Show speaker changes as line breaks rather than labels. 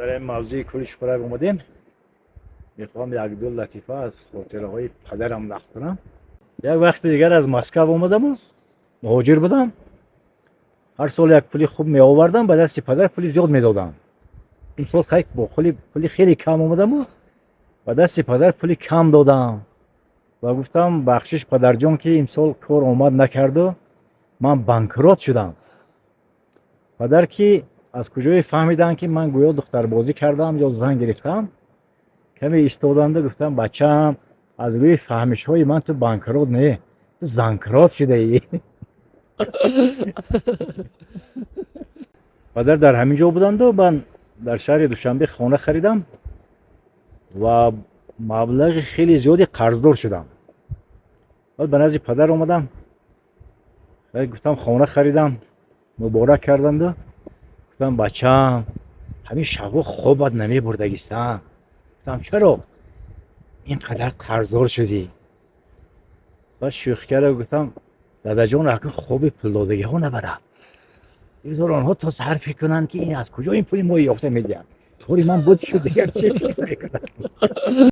Дар ин мавзӯи кӯли Чуқурак омадем. Мехоҳам як-ду латифа аз хотираҳои падарам нақл кунам. Як вақти дигар аз Москав омадаму муҳоҷир будам. Ҳар сол як пули хуб меовардам, ба дасти падар пули зиёд медодам. Имсол хай бо пули хеле кам омадаму ба дасти падар пули кам додам ва гуфтам: «Бахшиш, падарҷон, ки имсол кор омад накарду ман банкрот шудам». Падар ки аз куҷое фаҳмиданд, ки ман гӯё духтарбозӣ кардам ё зан гирифтам, каме истоданду гуфтам: «Бачаам, аз рӯи фаҳмишҳои ман ту банкрот не, ту занкрот шудаӣ». Падар дар ҳамин ҷо буданду ман дар шаҳри Душанбе хона харидам ва маблағи хеле зиёде қарздор шудам. Баъд ба назди падар омадам, гуфтам: «Хона харидам». Муборак карданду гуфтам: «Бачаам, ҳамин шабҳо хобат намебурдагистан». Гуфтам: «Чаро ин қадар қарздор шудӣ?» Баъд шӯхӣ карда гуфтам: «Дадаҷон, акун хоби пулдодагиҳо набарад, бигзор онҳо то саҳар фикр кунанд, ки ин аз куҷо ин пули мо ёфта медиҳад. Кори ман буд шуд, дигар чӣ фикр мекунад?»